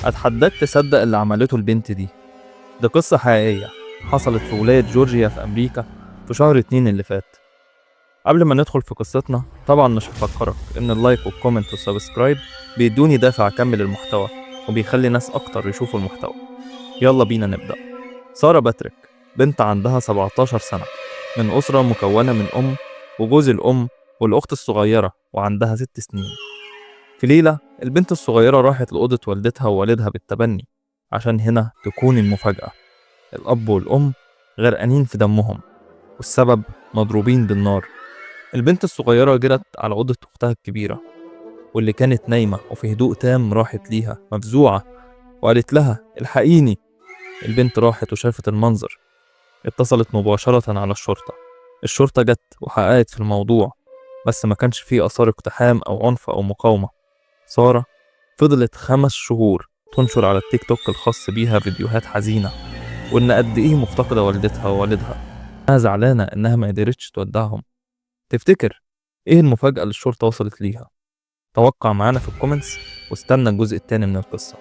أتحداك تصدق اللي عملته البنت دي. دي قصة حقيقية حصلت في ولاية جورجيا في أمريكا في شهر 2 اللي فات. قبل ما ندخل في قصتنا طبعا مش هفكرك إن ال like وال comment وال subscribe بيدوني دافع أكمل المحتوى وبيخلي ناس أكتر يشوفوا المحتوى. يلا بينا نبدأ. سارة باتريك بنت عندها 17 سنة، من أسرة مكونة من أم وجوز الأم والأخت الصغيرة وعندها 6 سنين. في ليلة البنت الصغيرة راحت لأوضة والدتها ووالدها بالتبني عشان هنا تكون المفاجأة. الأب والأم غرقانين في دمهم، والسبب مضروبين بالنار. البنت الصغيرة جرت على أوضة أختها الكبيرة واللي كانت نايمة، وفي هدوء تام راحت ليها مفزوعة وقالت لها الحقيني. البنت راحت وشافت المنظر، اتصلت مباشرة على الشرطة. الشرطة جت وحققت في الموضوع، بس ما كانش فيه آثار اقتحام أو عنف أو مقاومة. سارة فضلت 5 شهور تنشر على التيك توك الخاص بيها فيديوهات حزينة، وإن قد إيه مفتقدة والدتها ووالدها، إنها زعلانة إنها ما قدرتش تودعهم. تفتكر إيه المفاجأة اللي الشرطة وصلت ليها؟ توقع معانا في ال comments واستنى الجزء التاني من القصة.